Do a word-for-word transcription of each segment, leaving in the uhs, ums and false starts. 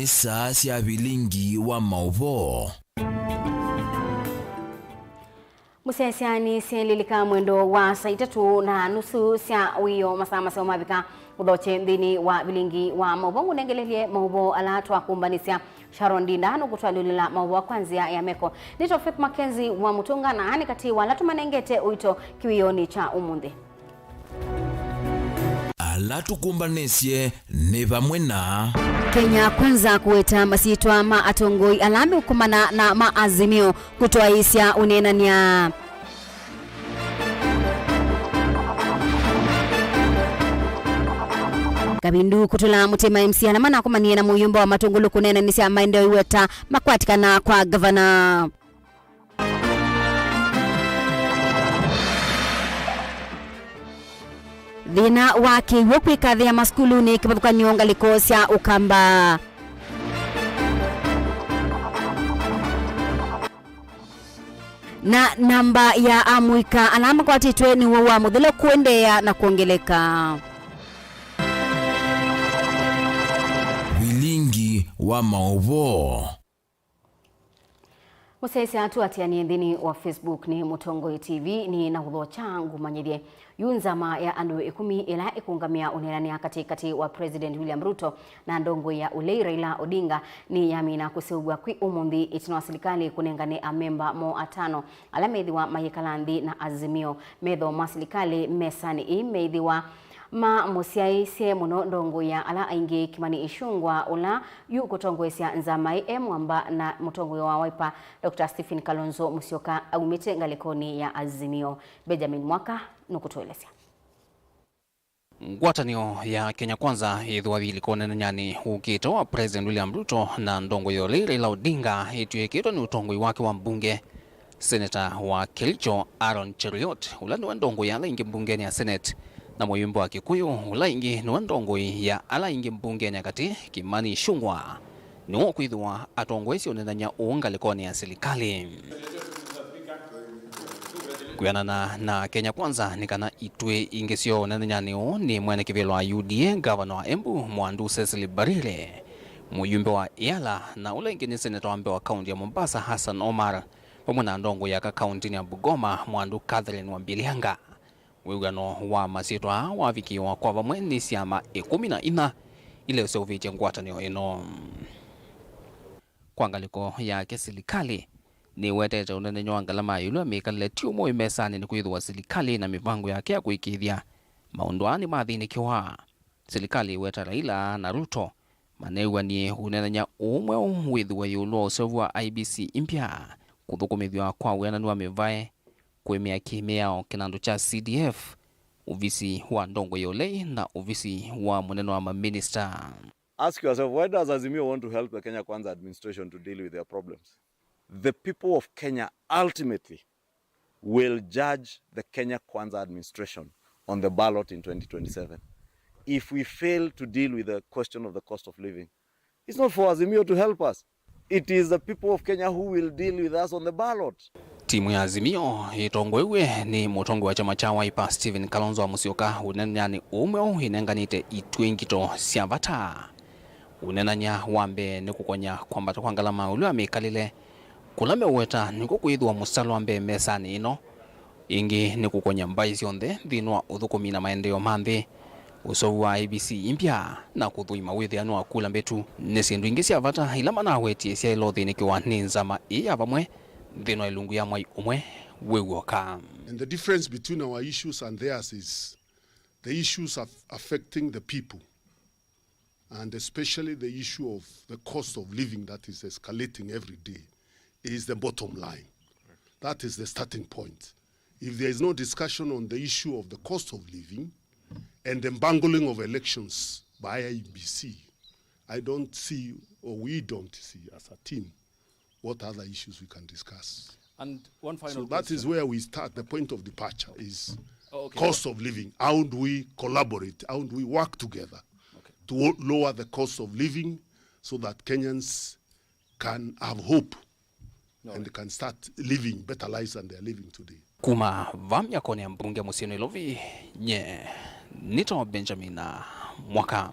Saa sya vilingi wa maũvoo. Mũsyaĩĩsya nĩ syelilika mwendo wa saa itatũ na nusu sya wĩoo, masaa maseo mavika. Ũthokye nthĩnĩ wa vilingi wa maũvoo, ngũnengelelye maũvoo ala twakumbanĩsya. Sharon Ndinda nũkũtwalũlĩla maũvoo kwa nzĩa ya meko. Nĩtawa Faith Mackenzie wa Mũtũnga, na nĩ katĩ wa ala tũmanengete ũito kĩwĩonĩ kya ũmũnthĩ. Ala tũkũmbanĩsye nĩ vamwe na Kenya Kwanza kũweta masyĩtwa ma atongoi ala meũkomana na ma Azimio kũtwaĩĩsya ũneenany'a. Kavindu kũtũla mũtĩ ma M C A ala manakomanie na mũyũmba wa Matũngũlũ kũneenanĩsya maendeeo iweta makwatĩkana kwa ngavana. Thĩna wa kĩw'ũ kwĩkathĩa masukulunĩ kĩvathũkany'o ngalĩko sya Ũkamba. Na namba ya amũika ala makwatĩtwe nĩ ũwau wa mũthelo kũendeea na kwongeleka. Vilingi wa maũvoo. Mũsyaĩĩsya tũatĩanĩe nthĩnĩ wa Facebook nĩ Mũtongoi T V, nĩ na ũthokya ngũmanyĩthye. Yu nzama ya andũ ĩkũmi ĩla ĩkũngamĩa ũneenany'a katĩkatĩ wa President William Ruto na ndongoi ya ũlei Raila Odinga nĩyamina kũseũvw'a kwĩ ũmũnthĩ, ĩtina wa silikalĩ kũnengane amemba moo atano ala methĩwa mayĩkala nthĩ na Azimio. Metho ma silikalĩ mesanĩ ĩĩ meĩthĩwa mamũsyaĩĩsye mũno ndongoi ya ala aingĩ, Kimani Ichung'wah, ũla yu kũtongoesya nzama ĩĩ e mwamba na mũtongoi wa Wiper, Doctor Stephen Kalonzo Musyoka, aumĩte ngalĩkonĩ ya Azimio. Benjamin Mwaka nũkũtũelesya. Ngwatanĩo ya Kenya Kwanza yĩthĩwa yĩilika ũneenany'anĩ ũkĩte wa President William Ruto na ndongoi ya ũlei Raila Odinga, ĩtw'ĩkĩtwe nĩ ũtongoi wake wa mbunge, Seneta wa Kericho Aaron Cheruiyot, ũla nĩwe ndongoi ya ala aingĩ mbungenĩ ya Senate, na mũyũmbe wa Kikuyu, ũla ĩngĩ nĩwe ndongoi ya ala aingĩ mbungenĩ ya katĩ, Kimani Ichung'wah, nĩwe ũkwĩthĩwa atongoesye ũneenany'a ũũ ngalĩkonĩ ya silikalĩ. Kwĩanana na Kenya Kwanza, nĩ kana ituĩ ingĩ syo ũneenany'anĩ ũũ nĩ mwene kĩvĩla wa U D A, ngavana wa Embu Mwandu Cecily Mbarire, mũyũmbe wa Iala, na ũla ĩngĩ nĩ seneta wa mbee wa kaunti ya Mombasa Hassan Omar, vamwe na ndongoi ya aka kauntinĩ ya Bungoma Mwandu Catherine Wambilianga. Wĩw'ano wa masyĩtwa aa wavikĩĩwa kwa vamwe nĩ syama ĩkũmi na inya ila iseũvĩtye ngwatanĩo ĩno. Kwa ngalĩko yake, silikalĩ nĩwetete ũneenany'a wa ngalama ya ĩũlũ ya mĩkalĩle ti ũmwe wĩ mesanĩ, nĩkwĩthĩwa silikalĩ na mĩvango yake ya kũĩkĩĩthya maũndũ aa nĩmathĩnĩkĩwa. Silikalĩ ĩweta Raila na Ruto manew'anĩe ũneenany'a ũũ mweũ wĩthĩwe ĩũlũ wa ũseũvyo wa I E B C mpya, kũthũkũmĩthw'a kwa wĩananu wa mĩvae, kũĩmĩa kĩ-mĩao kĩnandũ kya C D F, ovisi wa ndongoi ya ũlei, na ovisi wa mũnene wa maminista. Ask yourself, why does Azimio want to help the Kenya Kwanza administration to deal with their problems? The people of Kenya ultimately will judge the Kenya Kwanza administration on the ballot in twenty twenty-seven. If we fail to deal with the question of the cost of living, it's not for Azimio to help us. It is the people of Kenya who will deal with us on the ballot. Timu ya Azimio ĩtongoew'e nĩ mũtongoi wa kyama kya Wiper, Stephen Kalonzo Musyoka, ũneenany'anĩ ũũ mweũ ĩnenganĩte ituĩ ngito sya vata. Ũneenany'a wa mbee nĩ kũkonya kwambata kwa ngalama ya ĩũlũ ya mĩkalĩle, kũla meũweta nĩkw'o kwĩthĩwa mũsalo wa mbee mesanĩ ĩno. Ĩngĩ nĩ kũkonya mbaĩ syonthe nthĩnĩ wa ũthũkũmi na maendeeo ma nthĩ, ũseũvyo wa I E B C mpya, na kũthũima wĩthĩanu wa kula mbĩtu. Nĩ syĩndũ ingĩ sya vata ila manawetie syaĩle ũthĩnĩkĩwa nĩ nzama ĩĩ ya vamwe nthĩnĩ wa ĩlungu ya mwai ũmwe wĩ w'oka. And the difference between our issues and theirs is the issues of affecting the people, and especially the issue of the cost of living that is escalating every day, is the bottom line. That is the starting point. If there is no discussion on the issue of the cost of living and the bungling of elections by I E B C, I don't see, or we don't see as a team, what other issues we can discuss. And one final So that is question. where we start. The point of departure is Oh, okay. cost of living. How do we collaborate? How do we work together Okay. to wo-, lower the cost of living so that Kenyans can have hope No. and can start living better lives than they are living today? Kuma va myakonĩ ya mbunge mũsyĩ Nairobi, nye nĩtawa Benjamin Mwaka.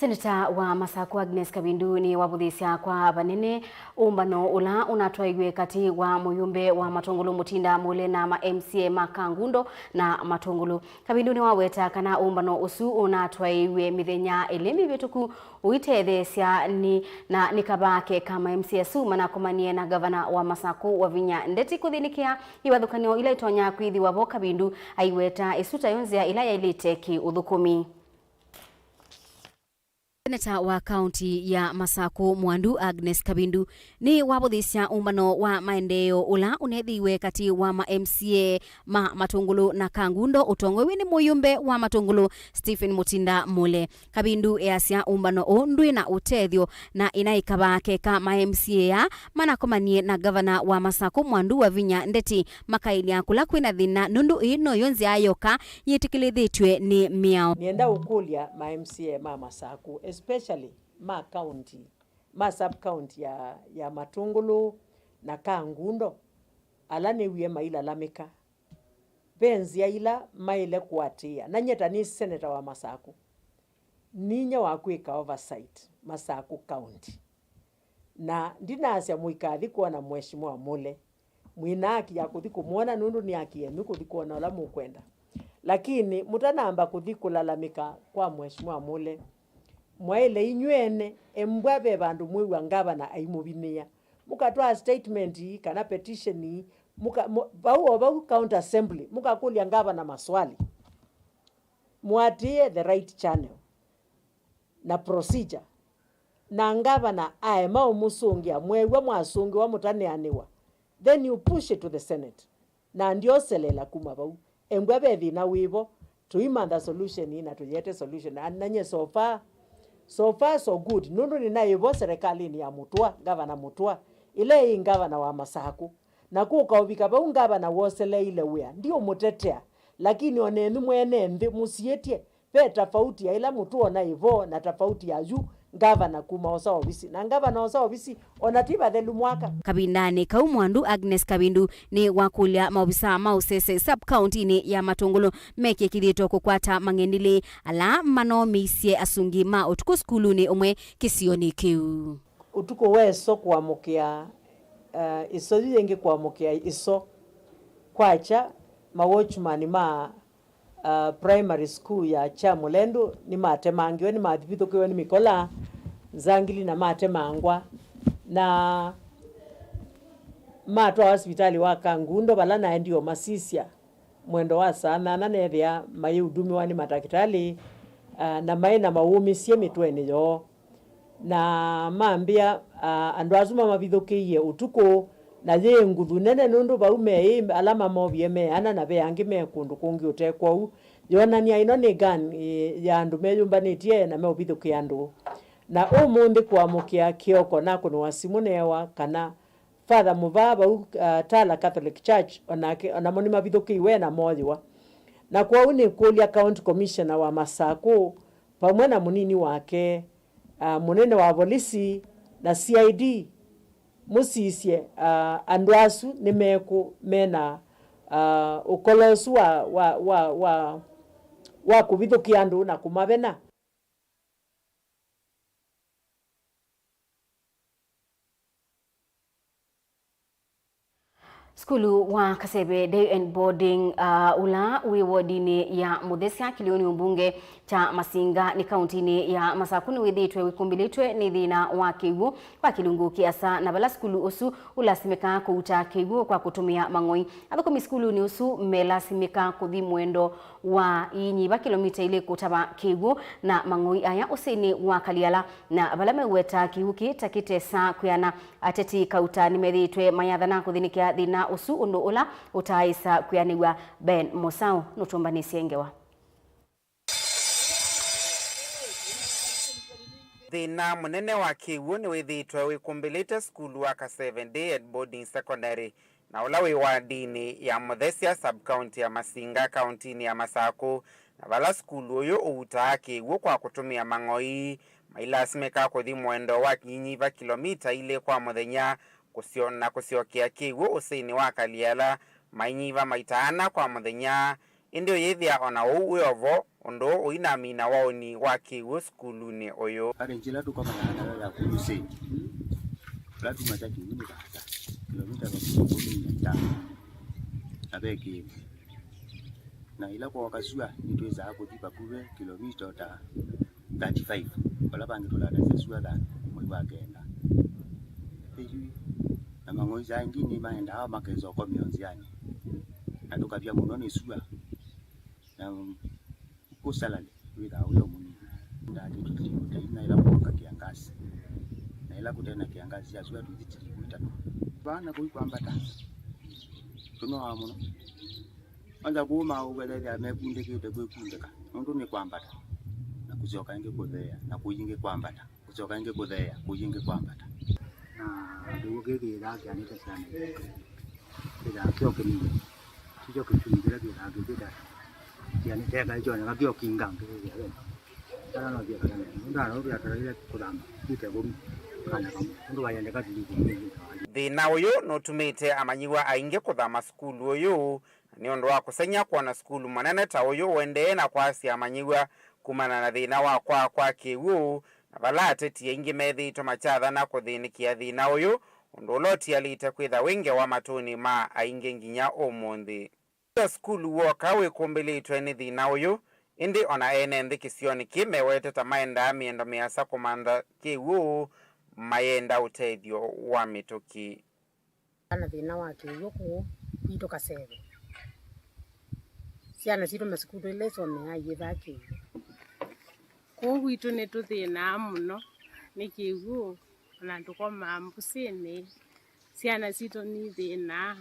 Seneta wa Masaku Agnes Kabindu nĩwavũthĩsya kwa vanene ũmbano ũla ũnatwaiwe katĩ wa mũyũmbe wa Matũngũlũ Mũtinda Mũle na ma M C A ma Kangundo na Matũngũlũ. Kabindu nĩwaweta kana ũmbano ũsu ũnatwaiwe mĩthenya ĩlĩ mĩvĩtũku ũitetheesya nĩ na nĩ kavaa keka ma M C A asu manakomanie na ngavana wa Masaku Wavinya Ndeti kũthĩnĩkĩa ivathũkany'o ila itonya kwĩthĩwa vo. Kabindu aiweta ĩsu tayo nzĩa ĩla yaĩlĩte kĩ ũthũkũmi. Seneta wa kaunti ya Masaku Mwandu Agnes Kabindu nĩwavũthĩsya ũmbano wa maendeeo ũla ũnethĩiwe katĩ wa ma M C A ma Matũngũlũ na Kangundo ũtongoew'e nĩ mũyũmbe wa Matũngũlũ Stephen Mũtinda Mũle. Kabindu easya ũmbano ũũ ndwĩ na ũtethyo na ĩnaĩ kavaa keka ma M C A aa manakomanie na ngavana wa Masaku Mwandu Wavinya Ndeti makaĩlya kũla kwĩna thĩna, nũndũ ĩĩ noyo nzĩa yoka yĩtĩkĩlĩthĩtw'e nĩ mĩao. Nĩenda ũkũlya ma M C A ma Masaku, especially ma county, ma sub county ya, ya Matũngũlũ na Kangundo, ala nĩwie mailalamĩka, ve nzĩa ila maĩle kũatĩĩa. Na nyie ta nĩ seneta wa Masaku, ninyie wa kwĩka oversight Masaku County. Na ndinasya mũikathi kwona Mheshimiwa Mũle. Mwĩ na haki ya kũthi kũmwona nũndũ nĩ haki yenyu kũthi kwona ũla mũkwenda. Lakini mũtanamba kũthi kũlalamĩka kwa Mheshimiwa Mũle, mwaĩle inyw'ĩ ene embwa ve vandũ mwĩw'a ngavana aimũvinyĩĩa, mũkatwaa statement ii kana petition ii, mũka, mũ, vau o vau county assembly, mũkakũlya ngavana maswali. Mũatĩĩe the right channel na procedure. Na ngavana aema ũmũsũngĩa, mweew'a mwasũngĩwa mũtanĩanĩwa, then you push it to the Senate. Na ndyoselela kuma vau. Embwa ve thĩna wĩvo, tũimantha solution na tũyete solution. Na, na nye so far, so far so good. Nũndũ nĩnaĩ vo serikalĩnĩ ya Mũtũa, ngavana Mũtũa, ĩla ĩ ngavana wa Masakũ. Na kũka ũvika vau ngavana woseleile wĩa, ndiũmũtetea, lakini o nenyu mwene nthĩ mũsiĩtye, ve tafauti ya ĩla mũtũona ĩvo na tafauti ya yu ngavana kuma osa ovisi. Na ngavana osa ovisi, ona ti vathelu mwaka. Kavindanĩ kau Mwandu Agnes Kavindu nĩ wakũlya maovisaa ma ũsese sub-county-inĩ ya Matũngũlũ mekĩkĩthĩtwe kũkwata mang'endilĩ ala manoomisye asungi ma ũtukũ sukulunĩ ũmwe kĩsionĩ kĩu. Ũtukũ wa ĩso kũamũkĩa, eh, ĩso yu yĩngĩ kũamũkĩa ĩso, kwakya, ma watchman ma, ah, primary school ya Kyamulendu nĩmatemangiwe, nĩmavithũkĩwe nĩ mĩkola nzangili na matemangwa, na matwawa sivitalĩ wa Kangundo, vala naendie ũmasisya. Mwendo wa saa nyanya neethĩa mayĩudumiwa nĩ matakĩtalĩ, ah, na maĩ na mawũmĩsye mĩtwenĩ yoo. Na mambĩa, ah, andũ asu mamavithũkĩie ũtukũ, na yĩ nguthu nene nũndũ vau meĩ ala mamovie me ana na ve angĩ me kũndũ kũngĩ ũte kwoou. Yonany'a ĩno nĩ gang, ĩ, ya andũ meyũmbanĩtye na meũvithũkĩa andũ. Na ũmũnthĩ kũamũkĩa kĩoko nakũnĩwa simũ neewa kana Father Mũvaa vau, uh, Tala Catholic Church, onake, onamo nĩmavithũkĩiwe na mooyĩwa. Na kwoou nĩkũlya County Commissioner wa Masakũ vamwe na mũnini wake, uh, mũnene wa volisi na C I D, mũsisye, uh, andũ asu nĩ mekũ mena, uh, ũkolosu wa, wa, wa, wa, wa kũvithũkĩa andũ na kũmavena. Sukulu wa Kaseve Day and Boarding, uh, ũla wĩ wodinĩ ya Mũthesya kĩlĩonĩ ũmbunge kya Masinga nĩ kauntinĩ ya Masakũ nĩwĩthĩĩtwe wĩkumbĩlĩtwe nĩ thĩna wa kĩw'ũ kwa kĩlungu kĩasa, na vala sukulu ũsu ũlasimĩkaa kũuta kĩw'ũ kwa kũtũmĩa mang'oi. Athũkũmi sukulunĩ ũsu melasimĩka kũthi mwendo wa inyiva kilomita ilĩ kũtava kĩw'ũ na mang'oi aya ũsĩnĩ wa Kaliala, na vala meũweta kĩw'ũ kĩĩ ta kĩtesa kwĩana. Ateti kauta nĩmethĩĩtwe mayathana kũthĩnĩkĩa thĩna ũsu ũndũ ũla ũtaaĩsa kwĩanĩw'a. Ben Mosau nũtũmbanĩsye ngewa. Thĩna mũnene wa kĩw'ũ nĩwĩthĩĩtwe wĩkumbĩlĩte sukulu wa Kaseve Day and Boarding Secondary, na ũla wĩ wadinĩ ya Mũthesya, sub-county ya Masinga, kauntinĩ ya Masakũ, na vala sukulu ũyũ ũutaa kĩw'ũ kwa kũtũmĩa mang'oi, mailasimĩka kũthi mwendo wa inyiva kilomita ilĩ kwa mũthenya kũsyo-, na kũsyokea kĩw'ũ ũsĩnĩ wa Kaliala mainyiva maita ana kwa mũthenya. ĩndĩ ũyĩthĩa o na ũu wĩ o vo, ũndũ ũinamina waũni wa kĩw'ũ sukulunĩ ũyũ. Arĩ njĩla tũkomanaa nayo ya kũlũsĩnĩ, ũla tumasya kĩw'ũ nĩ vaasa, kĩlomita makũmi ĩkũmi na itano, na ve kĩĩmũ. Na ĩla kwooka sua, nĩtwĩsaa kũthi vakuvĩ kĩlomita o ta thirty-five, vala vangĩ tũlatasya sua thantũ mwei wa kenda. Ĩyu, na mang'oi saa ingĩ nĩmaendaa makesa ũkomeo nzĩanĩ, na tũkavya mũno nĩ sua. Na kũ salary wĩthaa wĩ o mũnini. Ndatĩtwe tilivu ta inya ĩla kwooka kĩangasi, na ĩla kũte na kĩangasi sya sua tũithi tilivu itatũ. Vaa na kũu kwambata, tũnoaa mũno. Kwanza kũu maũwelethĩa mekundĩkĩte kwĩkundĩka, nũndũ nĩ kwambata, na kũsyoka ĩngĩ kũtheea, na kũi ĩngĩ kwambata, kũsyoka ĩngĩ kũtheea, kũi ĩngĩ kwambata. Na kĩw'ũ kĩĩ kĩyĩthaa kĩanĩte syana, kĩthaa kyo kĩnini, kĩkyo kĩtumi kĩla kĩthaa kĩkĩta kĩanĩte eka kyoneka kyo kingangĩrĩria wena. Kana no kĩekana nũndũ ana ũbĩataraile kũthama kĩte vũmi kana kamwe, nũndũ wayendeka tilivu. Thĩna ũyũ nũtumĩte amanyĩw'a aingĩ kũthama sukulu ũyũ, na nĩ ũndũ wa kũseng'ya kwona sukulu mũnene ta ũyũ ũendee na kwasya amanyĩw'a kumana na thĩna wa kwaa kwa kĩw'ũ, na vala ateti aingĩ methĩĩtwe makyathana kũthĩnĩkĩa thĩna ũyũ, ũndũ ũla ũtialĩte kwĩtha wĩ ngewa matũnĩ ma aingĩ nginya ũmũnthĩ. Sukulu w'oka wĩkũmbĩlĩtwe nĩ thĩna ũyũ, ĩndĩ o na ene nthĩ kĩsionĩ kĩĩ mewete ta maendaa mĩendo mĩasa kũmantha kĩw'ũ mayenda ũtethyo wa mĩtũkĩ. Na thĩna wa kĩw'ũ kũũ kwitũ Kaseve. Syana sitũ masukulu ĩla isomeaa iyĩthaa kĩw'ũ. Kũũ gwitũ nĩtũthĩnaa mũno nĩ kĩw'ũ, ona tũkomaa mbũsĩnĩ, syana sitũ nithĩnaa.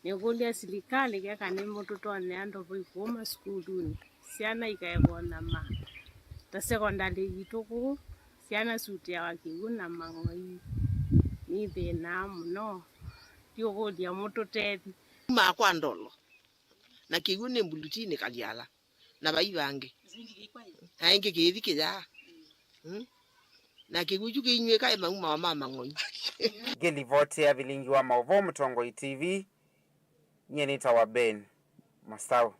Nĩkũlya silikalĩ keka nĩmũtũtonyea ndovo ikũũ masukulunĩ, syana ikaekwa nyama ta sekondalĩ yitũ kũũ, syana sutĩawa kĩw'ũ na mang'oi. Nithĩnaa mũno, ndiũkũlya mũtũtethye. Kumaa kwa ndolo, na kĩw'ũ nĩ mbulutinĩ Kaliala, na vai vangĩ. Na ĩngĩ kĩithi kĩyaa. Mm. Na kĩw'ũ kyu kĩinyw'ĩka ĩ maumao ma mang'oi. Ngĩlivotea vilingi wa maũvoo Mũtongoi T V, nyie nĩtawa Ben Masau.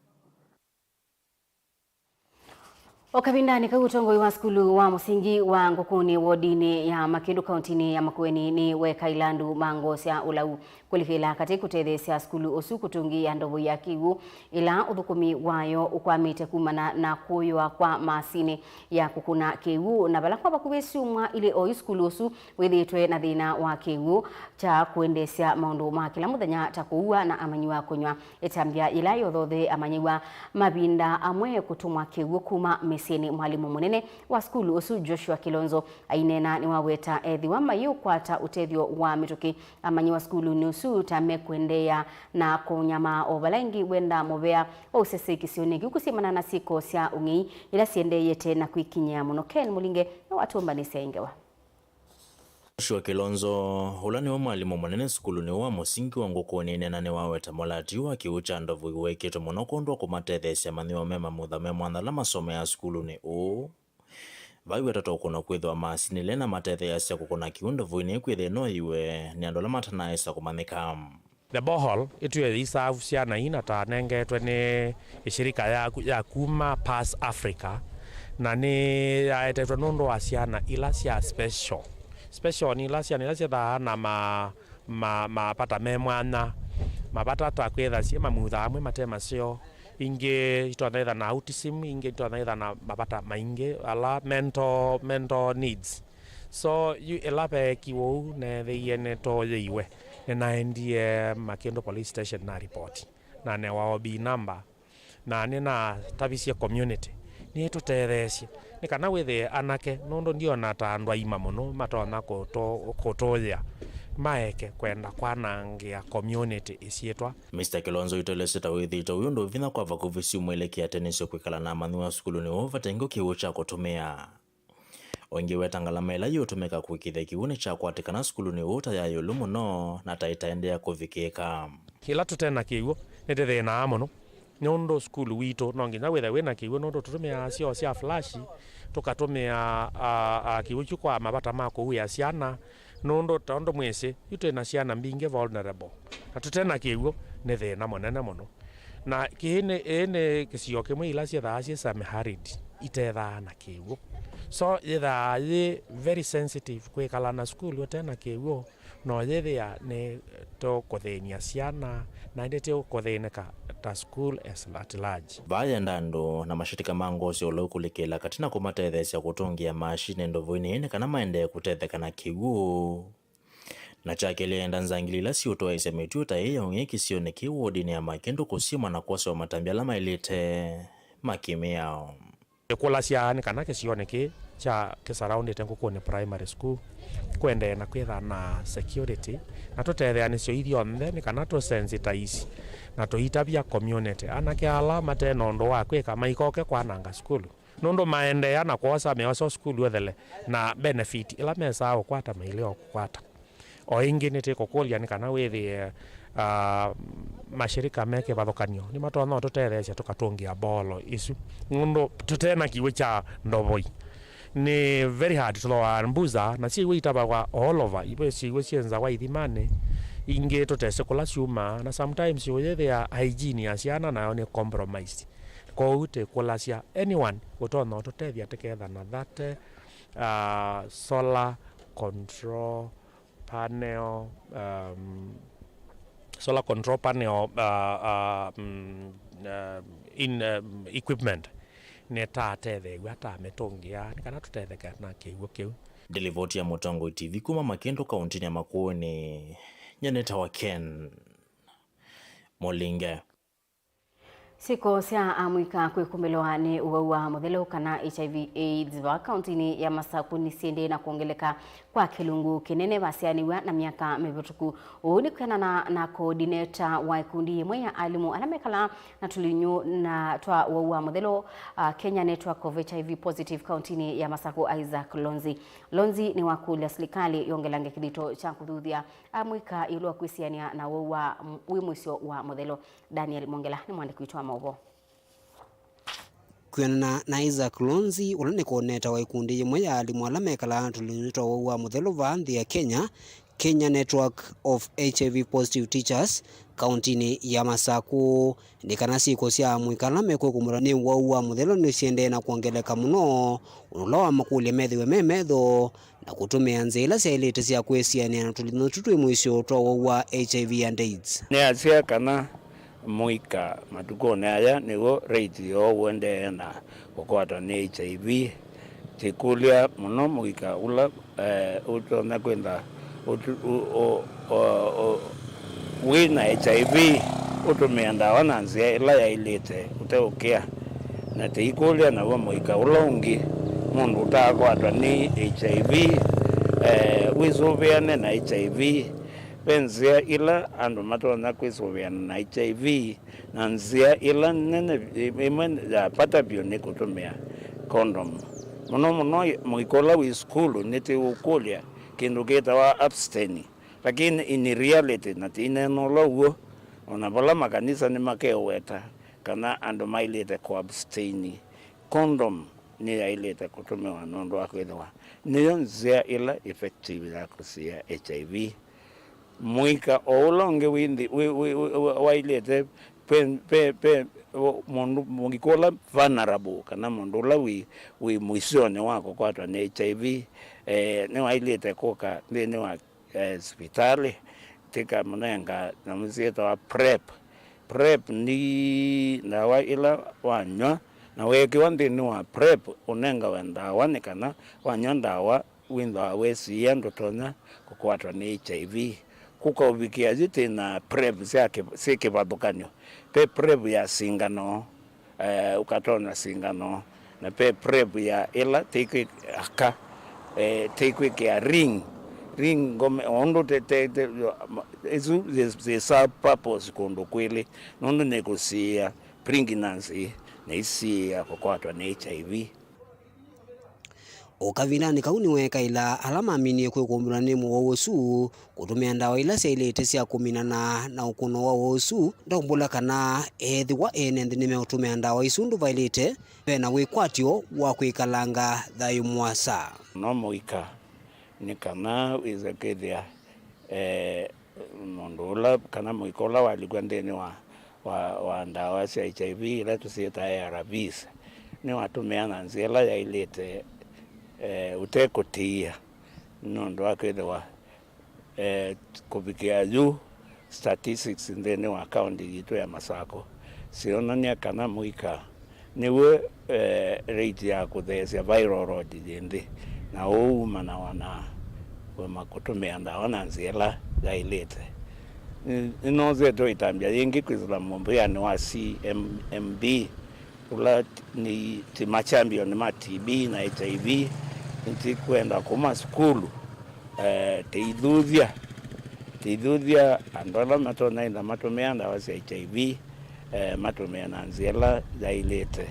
O kavindanĩ kau, ũtongoi wa sukulu wa mũsingi wa Ngũkũnĩ wodinĩ ya Makĩndũ kauntinĩ ya Makueni nĩ weka ilandu ma ngoo sya ũlau kũlikĩla katĩ kũtetheesya sukulu ũsu kũtũngĩĩa ndovo ya kĩw'ũ ĩla ũthũkũmi wayo ũkwamĩte kumana na kũyũa kwa masinĩ ya kũkũna kĩw'ũ, na vala kwa vakuvĩ syumwa ilĩ oyu sukulu ũsu wĩthĩĩtwe na thĩna wa kĩw'ũ kya kũendeesya maũndũ ma kĩla mũthenya ta kũua na amanyĩw'a kũnyw'a. Ĩtambya yĩla yothothe amanyĩw'a mavinda amwe kũtũmwa kĩw'ũ kuma mĩsyĩnĩ. Mwalimũ mũnene wa sukulu ũsu Joshua Kilonzo aineena nĩwaweta ethĩwa mayĩũkwata ũtethyo wa mĩtũkĩ, amanyĩw'a sukulunĩ ũsu ta mekũendeea na kũnyamaa o vala ĩngĩ wenda mũvea wa ũsese kĩsionĩ kĩu kũsyĩmana na syĩko sya ũng'ei ila syendeeyete na kwĩkinyĩa mũno. Ken Mũlinge nĩwatũmbanĩsya ĩ ngewa. Joshua Kilonzo, ũla nĩwe mwalimũ mũnene sukulunĩ wa mũsingi wa Ngũkũnĩ, nena nĩwaweta mũlati wa kĩw'ũ kya ndovu wekĩtwe mũno kwondũ wa kũmatetheesya amanyĩw'a me mamutha me mwanya ala masomeaa sukulunĩ ũũ. Vai wetata ũkũno kwĩthĩwa masinĩ ila inamatetheeasya kũkũna kĩw'ũ ndovuinĩ kwĩthĩe no iwe nĩ andũ ala matanaĩsa kũmanyĩka. The borehole ĩtwĩe yĩisavu syana ii na tanengetwe nĩ ĩshirika ya, ya kuma Pass Africa, na nĩ yaetetwe nũndũ wa syana ila sya special. Special nĩ ila syana ila syethaa na ma, ma, mavata me mwanya, mavata ta kwĩtha syĩ mamutha amwe mate maseo, ingĩ itonya ĩtha na autism, ingĩ itonya ĩtha na mavata maingĩ ala mental, mental needs. So yu ĩla veekiwe ũu, neethĩie nĩtooyĩiwe, nĩnaendie Makĩndũ Police Station na ripoti, na newa O B number, na nĩnatavisye community nĩtũtetheesye nĩ kana wĩthĩe anake, nũndũ ndiona ta andũ aima mũno matonya kũtũ-, kũtũyĩa, maeke kwenda kwanangĩa community ĩsyĩtwa. Mister Kilonzo ũtũelesye ta wĩthĩĩtwe wĩ ũndũ vinya kwa vakuvĩ syumwa ilĩ kĩatĩnĩsyo kwĩkala na amanyĩw'a sukulunĩ ũũ vate ngĩ kĩw'ũ kya kũtũmĩa. O ĩngĩ weta ngalama ĩla yĩũtũmĩka kũĩkĩĩthya kĩw'ũ nĩkyakwatĩkana sukulunĩ ũũ ta ya ĩũlũ mũno na ta ĩtaendeea kũvikĩĩka. Ĩla tũte na kĩw'ũ, nĩtĩthĩnaa mũno, nũndũ sukulu witũ no nginya wĩthe wĩ na kĩw'ũ, nũndũ tũtũmĩaa syoo sya flash, tũkatũmĩa, a, a, kĩw'ũ kyu kwa mavata ma kũuĩa syana, nũndũ ta ũndũ mwĩsĩ, yu twĩ na syana mbingĩ vulnerable, na tũte na kĩw'ũ nĩ thĩna mũnene mũno. Na kĩĩ nĩ, ĩĩ nĩ kĩsio kĩmwe ila syĩthaa syĩ semi-arid itethaa na kĩw'ũ. So, yĩthaa yĩ very sensitive kwĩkala na sukulu ũte na kĩw'ũ, no yĩthĩa nĩ tũkũthĩny'a syana, na ĩndĩ tũkũthĩnĩka ta school as at large. Vaa yenda andũ na mashirika ma ngoo sya ũlau kũlikĩla katĩ na kũmatetheesya kũtũngĩa maashini ndovoinĩ nĩ kana maendee kũtetheka na kĩw'ũ. Na kya kelĩ, enda nzangili ila siũtwaĩĩsya mĩtuo ta ĩĩ ya ũng'ei kĩsionĩ kĩu wodinĩ ya Makĩndũ kũsyĩmwa na kwosewa matambya ala maĩlĩte ma kĩmĩao. Ĩkũlasya nĩ kana kĩsionĩ kĩĩ kya kĩsaraũndĩte Ngũkũnĩ Primary School kũendee na kwĩtha na security, na tũtetheanĩsyo ithyonthe nĩ kana tũsensitize na tũitavya community. Anake ala mate na ũndũ wa kwĩka maikoke kwananga sukulu. Nũndũ maendeea na kwosa meosa sukulu ũthele na benefit ĩla mesaa ũkwata mailea o kũkwata. O ĩngĩ nĩtĩkũkũlya nĩ kana wĩthĩe, ah, mashirika me kĩvathũkany'o nĩmatonya ũtũtetheesya tũkatũngĩa mboolo isu. Nũndũ tũte na kĩw'ũ kya ndovoi, nĩ very hard. Tũthooaa mbusa na syĩw'ũ itavaw'a all over, ivo syĩw'ũ syĩnzawa ithimanĩ, ingĩ tũtesĩ kũla syumaa, na sometimes ũyĩthĩa hygiene ya syana nayo nĩ compromised. Kwoou tĩkũlasya anyone ũtonya ũtũtethya tũketha na that, uh, solar control panel, um, solar control panel, uh, uh, mm, uh, in, um, equipment nĩtatetheew'a tamĩtũngĩa nĩ kana tũtetheke na kĩw'ũ kĩu. Nĩ livoti ya Mũtongoi T V kuma Makĩndũ kaũntĩnĩ ya Makueni, nyie nĩtawa Ken Mũlinge. Syĩko sya amũika kwĩkumĩlwa nĩ ũwau wa mũthelo kana H I V AIDS vaa kaũntĩnĩ ya Masaku nĩsyĩendee na kwongeleka kwa kĩlungu kĩnene vasyaanĩw'a na myaka mĩvĩtũku. Ũu nĩ kwĩanana na coordinator wa ikundi yĩmwe ya alimũ ala mekalaa na tũlinyũ na twa ũwau wa mũthelo, ah, Kenya Network of H I V Positive kaũntĩnĩ ya Masaku, Isaac Lonzi. Lonzi nĩwakũlya silikalĩ yongelange kĩthito kya kũthuthya amũika ĩũlũ wa kwĩsianĩa na ũwau wa m-, wĩ mũisyo wa mũthelo. Daniel Mongela nĩ mwandĩki witũ wa maũvoo. Kwĩanana na Isaac Lonzi, ũla nĩ coordinator wa ikundi yĩmwe ya alimũ ala mekalaa tũlinyũ twa ũwau wa mũthelo vaa nthĩ ya Kenya, Kenya Network of H I V Positive Teachers, kaũntĩnĩ ya Masaku, nĩ kana syĩko sya amũika ala mekwĩkumĩlwa nĩ ũwau wa mũthelo nĩsyĩendee na kwongeleka mũno, ũndũ ũla wamakũlya methĩwe me metho na kũtũmĩa nzĩa ila syaĩlĩte sya kwĩsianĩa na tũlinyũ tũ twĩ mũisyo twa ũwau wa H I V and AIDS. Nĩasya kana mũika matukũnĩ aya nĩw'o rate yoo ũendee na kũkwatwa nĩ H I V. Tĩkũlya mũno mũika ũla, eh, ũtonya kwĩtha ũtu-, ũ-, ũ-, ũ-, ũ-, wĩ na H I V ũtũmĩa ndawa na nzĩa ĩla yaĩlĩte ũteũkĩa. Na tĩikũlya naw'o mũika ũla ũngĩ, mũndũ ũtaakwatwa nĩ H I V, eh, wĩsũvĩane na H I V. Ve nzĩa ila andũ matonya kwĩsũvĩana na H I V, na nzĩa ĩla nene, ĩmwe ya vata vyũ nĩ kũtũmĩa condom. Mũno mũno mũika ũla wĩ sukulu, nĩtĩũkũlya kĩndũ kĩtawa abstain. Lakini in reality, na ti ineena ũla w'o, o na vala makanisa nĩmakeweta kana andũ maĩlĩte kũ abstain, condom nĩyaĩlĩte kũtũmĩwa nũndũ wa kwĩthĩwa nĩyo nzĩa ĩla effective ya kũsiĩa H I V. Mũika o ũla ũngĩ wĩ nthĩ, wĩ, wĩ, wĩ, wĩ, waĩlĩte, pe, pe, pe, o, mũndũ, mũika ũla vulnerable, kana mũndũ ũla wĩ, wĩ mũisyonĩ wa kũkwatwa nĩ H I V, eh, nĩwaĩlĩte kũka nthĩnĩ wa eh, sivitalĩ, tĩkamũnenga nyamũ syĩtawa PrEP. PrEP nĩ ndawa ĩla wanyw'a, na weekĩwa nthĩnĩ wa PrEP, ũnengawe ndawa nĩ kana wanyw'a ndawa wĩthĩwa wĩsiĩa ndũtonya kũkwatwa nĩ H I V. Kũkaũvikĩa yu twĩ na PrEP sya kĩ-, syĩ kĩvathũkany'o. Ve PrEP ya singano, eh, ũkatonywa singano, na ve PrEP ya ĩla tĩkwĩka, eh, tĩkwĩkĩa ring, ring ngome, o ũndũ te, te, te, ma-, ĩsu yĩ, yĩ serve purpose kũndũ kwĩlĩ, nũndũ nĩkũsiĩĩa pregnancy na isiĩĩa kũkwatwa nĩ H I V. O kavindanĩ kau nĩweekaĩla ala maminie kwĩkũmbĩlwa nĩ mũwau ũsu kũtũmĩa ndawa ila syaĩlĩte sya kũminana na ũkũno wa ũwau ũsu, ndaumbũla kana eethĩwa ene nthĩ nĩmeũtũmĩa ndawa isu ũndũ vaĩlĩte, ve na wĩkwatyo wa kwĩkalanga thayũ mũasa. No mũika nĩ kana wĩse kwĩthĩa, eh, mũndũ ũla kana mũika ũla walikw'a nthĩnĩ wa wa, wa ndawa sya H I V ila tũsyĩtaa A R Vs, nĩwatũmĩa na nzĩa ĩla yaĩlĩte, eh, ũtekũtĩĩa, nũndũ wa kwĩthĩwa, eh, kũvikĩa yu, statistics nthĩnĩ wa kaũnti yitũ ya Masakũ syonany'a kana mũika nĩw'o, eh, rate ya kũtheesya viral load yĩ nthĩ, na ũu umanawa na kũema kũtũmĩa ndawa na nzĩa ĩla yaĩlĩte. Nĩ-, nĩnosetwe ĩtambya yĩngĩ kwĩsĩla mũmbĩanĩ wa C M M B, ũla nĩ ti machampion ma T B na H I V, nĩtĩkwenda kuma sukulu, eh, tĩithuthya, tĩithuthya andũ ala matonya ĩla matũmĩa ndawa sya H I V, eh, matũmĩe na nzĩa ĩla yaĩlĩte.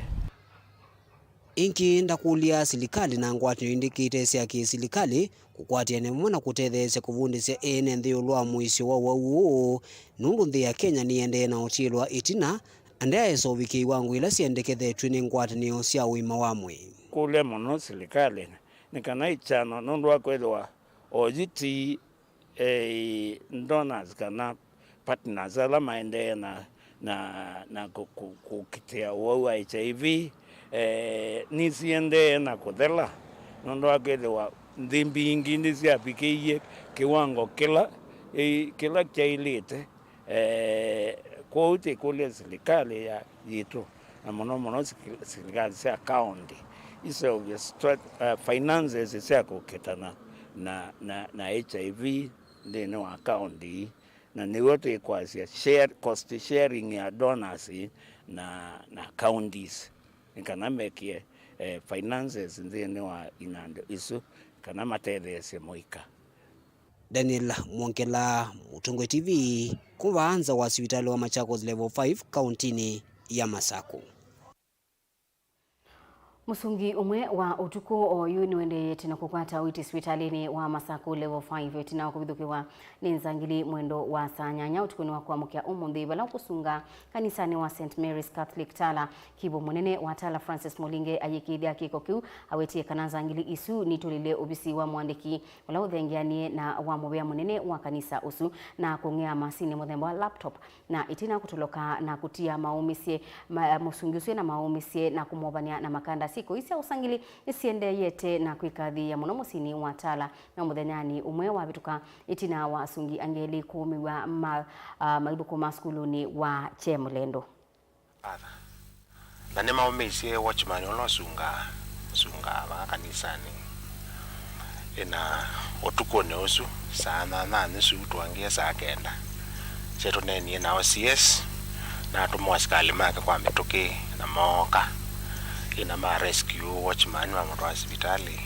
Ĩngĩ ndakũlya silikalĩ na ngwatanĩo ingĩ ite sya kĩ-silikalĩ kũkwatĩanĩa vamwe na kũtetheesya kũvundĩsya ene nthĩ ĩũlũ wa mũisyo wa ũwau ũũ, nũndũ nthĩ ya Kenya nĩĩendee na ũtilĩlwa ĩtina, na ndyaesa ũvikĩa iwango ila syendekethetw'e nĩ ngwatanĩo sya ũima wa mwĩĩ. Kũlya mũno silikalĩ nĩ kana ĩkyano nũndũ wa kwĩthĩwa oyu ti, eh, donors kana partners ala maendee na, na, na kũ-, kũ-, kũkitĩa ũwau wa H I V, eh, nĩsiendee na kũthela, nũndũ wa kwĩthĩwa nthĩ mbingĩ nĩsyavikĩie kĩwango kĩla, eh, kĩla kyaĩlĩte. Eh, kwoou tĩkũlya silikalĩ ya, yitũ, na mũno mũno siki-, silikalĩ sya kaũnti iseũvye strat-, eh, finances sya kũkitana na, na, na H I V nthĩnĩ wa kaũnti ii, na nĩw'o twĩkwasya share, cost sharing ya donors na, na counties, nĩ kana mekie, eh, finances nthĩnĩ wa inandũ isu, kana matetheesye mũika. Daniel Mwongela, Mũtongoi T V, kuma vaa nza wa sivitalĩ wa Machakos Level five, kaũntinĩ ya Masakũ. Mũsungi ũmwe wa ũtukũ oyu nĩwendeete na kũkwata ũiiti sivitalĩnĩ wa Masakũ Level five ĩtina wa kũvithũkĩwa nĩ nzangili mwendo wa saa nyanya ũtukũnĩ wa kũamũkĩa ũmũnthĩ, vala ũkũsunga kanisanĩ wa Saint Mary's Catholic Tala. Kivu mũnene wa Tala Francis Mulinge ayĩkĩĩthya kĩko kĩu, awetie kana nzangili isu nitũlile ovisi wa mũandĩki ũla ũthengeanie na wa mũvĩa mũnene wa kanisa ũsu na kũng'ea masinĩ mũthemba wa laptop, na ĩtina kũtoloka na kũtia maũmĩsye ma-, mũsungi ũsu ena maũmĩsye na kũmovany'a na makandasi. Iko ii sya ũsangili nĩsiendeeyete na kwĩkathĩĩa mũno mũsyĩnĩ wa Tala, no mũthenyanĩ ũmwe wavĩtũka ĩtina wa asungi angĩ elĩ kũũmĩw'a ma-, a, maithũkũma sukulunĩ wa Kyemũlendo. Arthur. Na nĩmaũmĩisye watchman ũla ũsungaa, ũsungaa vaa kanisanĩ. Ĩna ũtukũnĩ ũsu, saa nyanya na nusu tũangĩe saa kenda, syatũneenie na O C S, na atũma asikalĩ make kwa mĩtũkĩ, na mooka. Ĩna ma rescue watchman mamũtwaa sivitalĩ.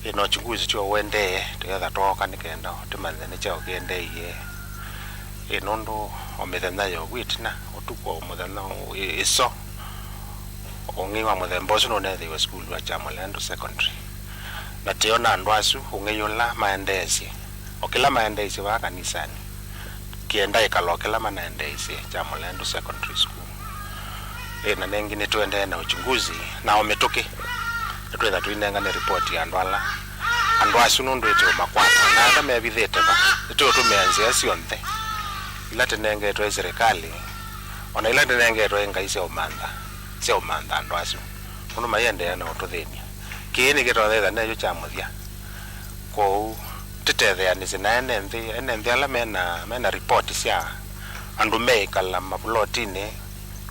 Ĩna uchunguzi tyo ũendee, tũyetha twooka nĩ kenda tũmanye nĩ kyaũ kĩendeeie. Ĩ nũndũ o mĩthenya yovu ĩtina, ũtukũ o mũthenya ĩ-, ĩso, ũng'ei wa mũthemba ũsu nũneethĩiwe sukulu wa Kyamũlendo Secondary. Na tĩona andũ asu ũng'ei ũla maendeesye, o kĩla maendeesye vaa kanisanĩ, kĩenda ĩkala o kĩla manaendeesye Kyamũlendo Secondary School. Ĩ, na nengĩ nĩtũendee na uchunguzi, na o mĩtũkĩ nĩtwĩtha tũinengane ripoti ya andũ ala, andũ asu nũndũ ĩtĩ ũmakwata, na ala mevithĩte va, nĩtũũtũmĩa nzĩa syonthe ila tũnengetwe nĩ silikalĩ, o na ila tũnengetwe nĩ ngai sya ũmantha, sya ũmantha andũ asu, nũndũ maiendeea na ũtũthĩny'a. Kĩĩ nĩkĩtonya ĩtha neyo kya mũthya. Kwoou, tũtetheanĩsye na ene nthĩ, ene nthĩ ala mena, mena ripoti sya andũ meĩkala mavulotinĩ,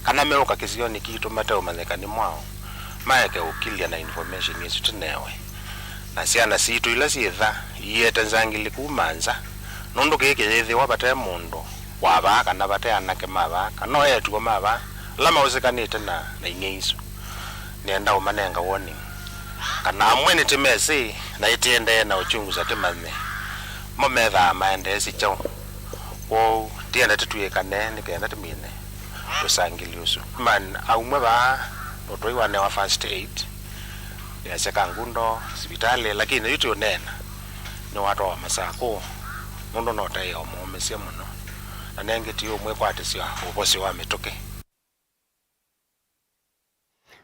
kana meũka kĩsionĩ kitũ mateũmanyĩka nĩ mwaũ, maeke ũkilya na information ĩsu tũnewe. Na syana sitũ ila syĩ tha, iete nzangili kuma nza, nũndũ kĩĩ kĩyĩthĩwa vate mũndũ wa vaa kana vate anake ma vaa, kana o eĩtu o ma vaa, ala maũsĩkanĩte na, na ing'ei isu. Nĩenda ũmanenga warning. Kana amwe nĩtĩmesĩ, na ĩtĩendee na uchunguza tĩmanye mo methaa maendeesye kyaũ. Kwoou, tĩenda tĩtw'ĩkane nĩ kenda tũmine ũsangĩli ũsu. Man, aumwe vaa, ũtwai wanewa first aid, yasya Kangundo sivitalĩ, lakini yu tũũneena, nĩwatwawa Masakũ, nũndũ no taĩ o mũũmĩsye mũno, na nengĩ ti ũmwĩkwatĩsya ũvosyo wa mĩtũkĩ.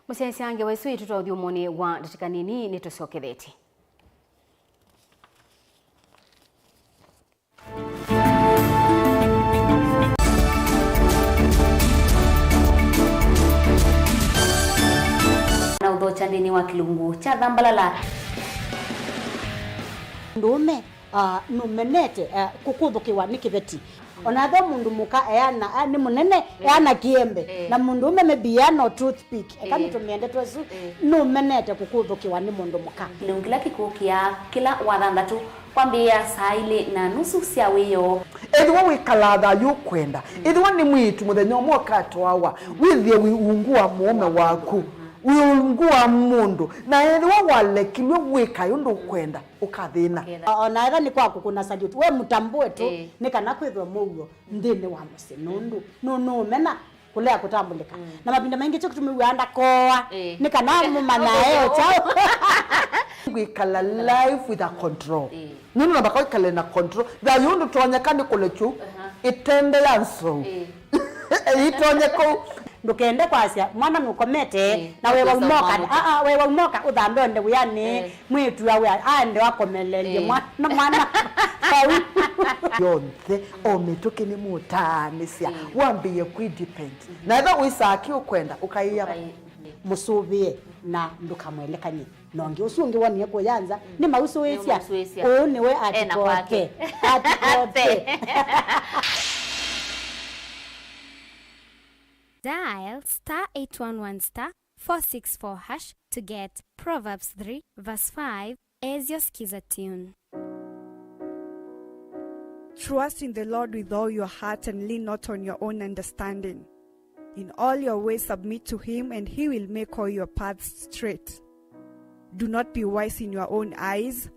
Mũsyaĩĩsya ngewa ĩsu ĩtũtwa ũthyũmũnĩ wa ndatĩka nini, nĩtũsyokethetye. Athambalala. Mũndũũme, ah, nũmenete, ah, kũkũthũkĩwa nĩ kĩveti. Ona ethĩwa mũndũ mũka eana, ah, nĩ mũnene, eana kĩembe. Eh. Na mũndũũme maybe eana o toothpick. Eka, eh, nĩtũmĩe ndeto ĩsu, eh, nũmenete kũkũthũkĩwa nĩ mũndũ mũka. Kĩlungu kĩla kĩkũkĩa kĩla Wathanthatũ kwambĩĩa saa ilĩ na nusu sya wĩoo. Ethĩwa wĩkalaa thayũ ũkwenda, ethĩwa nĩ mwĩĩtu mũthenya ũmwe ũkatwawa, wĩthĩe wĩ ungu wa mũũme waku, wĩ ungu wa mũndũ, na ethĩwa walekilw'e wĩkae ũndũ ũkwenda, ũkathĩna. Ũkethĩa. O na ethĩwa nĩ kwa kũkũna salute, we mũtambũe tu, ĩĩ, nĩ kana kwĩthwe mũuo nthĩnĩ wa mũsyĩ, nũndũ nũ-, nũũmena kũlea kũtambũlĩka. Mm. Na mavinda maingĩ kyo kĩtũmĩw'aa ndakoa, ĩĩ, nĩ kana mũmanyae o kyaũ. Kwĩkala life with a control. Ĩĩ. Nũndũ namba kwĩkala na control. Thayũ ndũtonyeka nĩ kũlekyu, aha, ĩtende ya nzou. Ĩĩ. Ĩtonye kũu. Ndũkende kwasya, mwana nũkomete, ĩĩ, na wewa ũkwĩsa ũmoka, mwana. Aa, wewa ũmoka, ũthambe onde wĩanĩ, ĩĩ, mwĩĩtu awe, aende akomeleelye, ĩĩ, mwana, mwana. Kau. Yonthe, o mĩtũkĩ nĩ mũtaanĩsya, ĩĩ, wambĩĩe kwĩ depend. Na ethĩwa wĩsaa kĩ ũkwenda, ũkaĩa. Ũkaĩ-, mũsũvĩe na ndũkamwelekany'e. Na ũngĩ ũsu ũngĩ wonie kũya nza, mm, nĩmausũĩsya. Nĩmausũĩsya. Ũũ nĩwe ena kwake. Atikoke. Atikoke. Dial star eight one one star four six four hash to get Proverbs three verse five as your Skiza tune. Trust in the Lord with all your heart and lean not on your own understanding. In all your ways submit to him, and he will make all your paths straight. Do not be wise in your own eyes.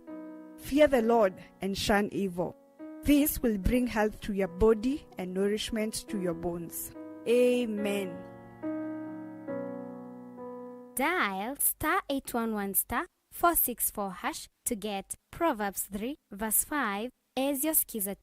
Fear the Lord and shun evil. This will bring health to your body and nourishment to your bones. Amen. Dial star eight one one star four six four hash to get Proverbs three verse five as your Skiza.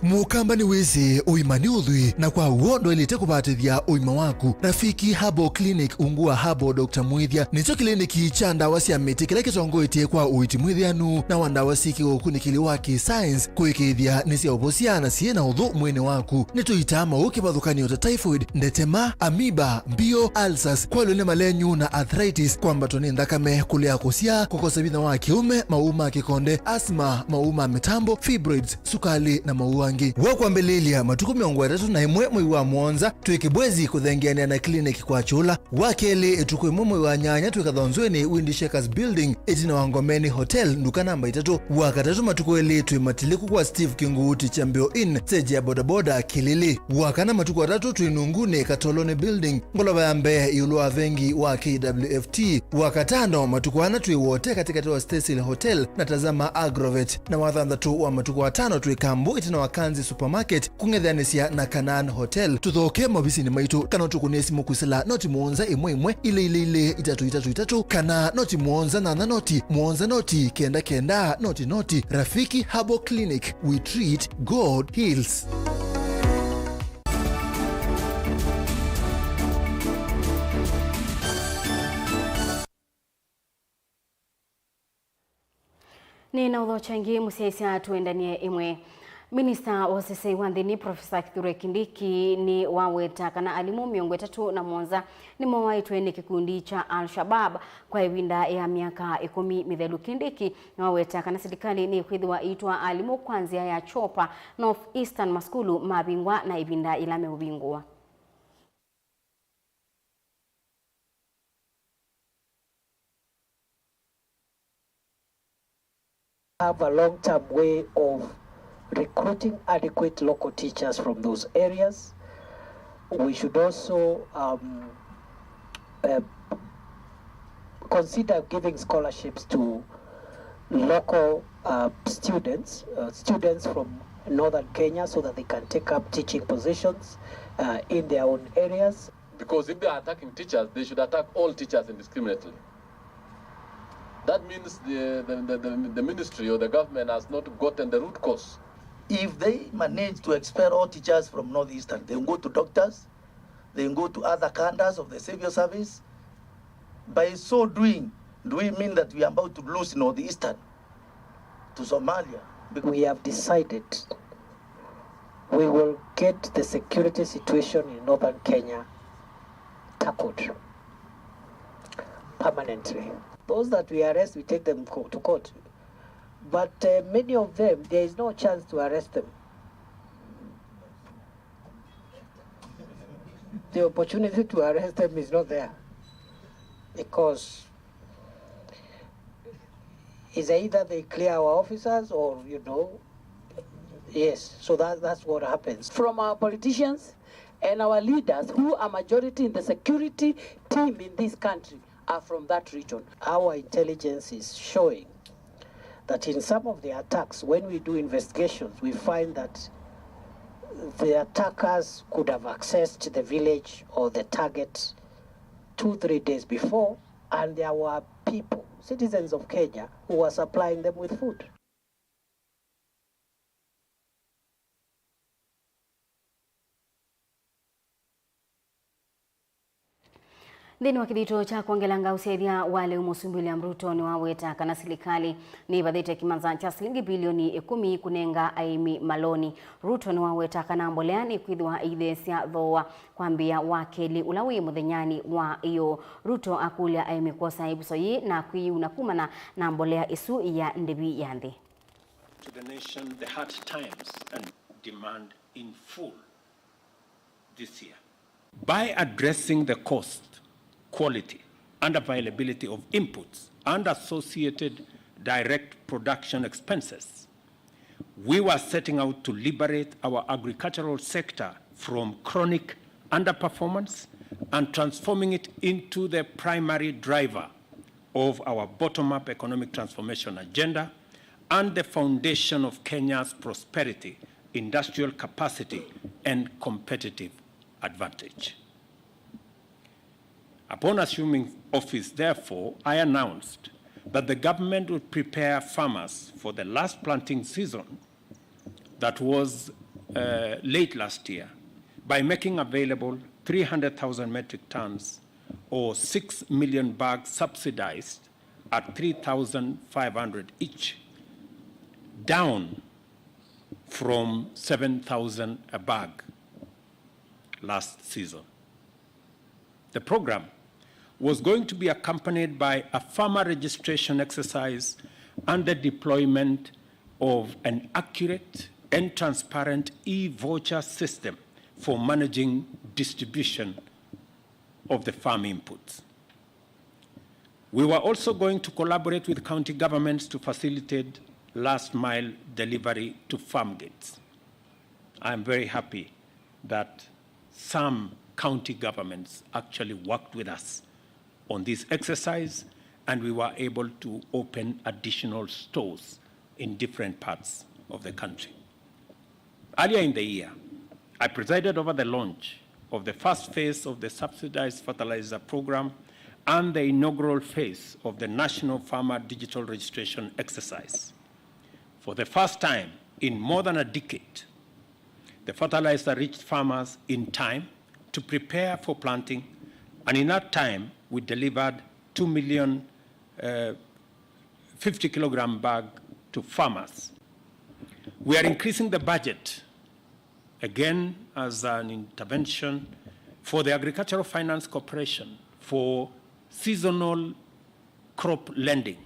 Mũkamba nĩwĩsĩ ũima nĩ ũthwii, na kwa w'o ndwaĩlĩte kũvatĩthya ũima waku. Rafiki Herbal Clinic ungu wa Herbal Doctor Mwĩthya nĩkyo kĩliniki kya ndawa sya mĩtĩ kĩla kĩtongoetye kwa ũiiti mwĩthĩanu na wa ndawa syĩ kĩũkunĩkĩli wa kĩ-science kũĩkĩĩthya nĩ sya ũvosya na syĩ na ũthũ mwĩĩnĩ waku. Nĩtũitaa maũũ kĩvathũkany'o ta typhoid, ndetema, amoeba, mbio, ulcers, kwalw'a nĩ malenyu na arthritis, kwambatwa nĩ nthakame, kũlea kũsyaa, kũkosa vinya wa kĩũme, maũũ ma kĩkonde, asthma, maũũ ma mĩtambo, fibroids, sukalĩ, na maũũ angĩ. Wa kwambĩlĩĩlya, matukũ mĩongo ĩtatũ na ĩmwe mwei wa mũonza, twĩ Kibwezi kũthengeanĩa na clinic kwa kyũla. Wa kelĩ, ĩtukũ ĩmwe mwei wa nyanya, twĩ Kathonzweni, Windy Shakers Building, ĩtina wa Ngomeni Hotel, nduka namba itatũ. Wa katatũ, matukũ elĩ, twĩ Matilĩku kwa Steve Kinguuti, Kyambĩo Inn, stage ya bodaboda, Kĩlĩlĩ. Wa kana, matukũ atatũ, twĩ Nungunĩ, Katoloni Building, ngolova ya mbee ĩũlũ wa vengi wa K W F T. Wa katano, matukũ ana, twĩ Wote, katĩkatĩ wa Stacyl Hotel na Tazama Agrovet. Na wa thanthatũ wa matukũ atano, twĩ Kambu, ĩtina wa Kanzi Supermarket, kũng'ethanĩsya na Canaan Hotel. Tũthooke maovisinĩ maitũ, kana ũtũkũnĩe simũ kwĩsĩla noti mũonza ĩmwe ĩmwe, ilĩ ilĩ ilĩ, itatũ itatũ itatũ, kana noti mũonza nyanya noti, mũonza noti, kenda kenda, noti noti. Rafiki Herbal Clinic, we treat, God heals. Nĩ na ũthokya ĩngĩ, mũsyaĩĩsya tũendanie ĩmwe. Minista wa ũseseĩ wa nthĩnĩ, Profesa Kithure Kindiki, nĩwaweta kana alimũ mĩongo ĩtatũ na mũonza nĩmoaĩtwe nĩ kĩkundi kya Al-Shabaab kwa ĩvinda ya myaka ĩkũmi mĩthelu. Kindiki nĩwaweta kana silikalĩ nĩkwĩthĩwa ĩitwaa alimũ kwa nzĩa ya chopper North Eastern, masukulu mavingwa na ĩvinda yĩla meũvingũwa. Have a long-term way of recruiting adequate local teachers from those areas. We should also, um, uh, consider giving scholarships to local, uh, students, uh, students from northern Kenya, so that they can take up teaching positions, uh, in their own areas. Because if they are attacking teachers, they should attack all teachers indiscriminately. That means the, the, the, the, the ministry or the government has not gotten the root cause. If they manage to expel all teachers from North Eastern, they will go to doctors, they will go to other cadres of the civil service. By so doing, do we mean that we are about to lose North Eastern to Somalia? We have decided we will get the security situation in northern Kenya tackled. permanently. Those that we arrest, we take them co- to court. But uh, many of them, there is no chance to arrest them. The opportunity to arrest them is not there because it's either they clear our officers or, you know, yes, so that, that's what happens. From our politicians and our leaders who are majority in the security team in this country are from that region. Our intelligence is showing that in some of the attacks, when we do investigations, we find that the attackers could have accessed the village or the target two, three days before, and there were people, citizens of Kenya, who were supplying them with food. Nthĩnĩ wa kĩthito kya kwongelanga ũsyaĩthya wa lĩu, Mũsumbĩ William Ruto nĩwaweta kana silikalĩ nĩvathĩte kĩmanza kya silingi bilioni ĩkũmi kũnenga aĩmi maloni. Ruto nĩwaweta kana mbolea nĩkwĩthĩwa ĩitheesya thooa kwambĩĩa wa kelĩ ũla wĩ mũthenyanĩ wa ĩyoo. Ruto akũlya aĩmi kwosa ĩvuso yĩĩ na kwĩyĩuna kumana na mbolea ĩsu ya ndĩvi ya nthĩ. To the nation the hard times and demand in full this year. By addressing the cost, quality, and availability of inputs and associated direct production expenses, we were setting out to liberate our agricultural sector from chronic underperformance and transforming it into the primary driver of our bottom-up economic transformation agenda and the foundation of Kenya's prosperity, industrial capacity, and competitive advantage. Upon assuming office, therefore, I announced that the government would prepare farmers for the last planting season that was, uh, late last year by making available three hundred thousand metric tons or six million bags subsidized at three thousand five hundred each, down from seven thousand a bag last season. The program was going to be accompanied by a farmer registration exercise and the deployment of an accurate and transparent e-voucher system for managing distribution of the farm inputs. We were also going to collaborate with county governments to facilitate last mile delivery to farm gates. I am very happy that some county governments actually worked with us on this exercise, and we were able to open additional stores in different parts of the country. Earlier in the year, I presided over the launch of the first phase of the subsidized fertilizer program and the inaugural phase of the National Farmer Digital Registration Exercise. For the first time in more than a decade, the fertilizer reached farmers in time to prepare for planting, and in that time, we delivered two million, uh, fifty kilogram bag to farmers. We are increasing the budget, again as an intervention, for the Agricultural Finance Corporation for seasonal crop lending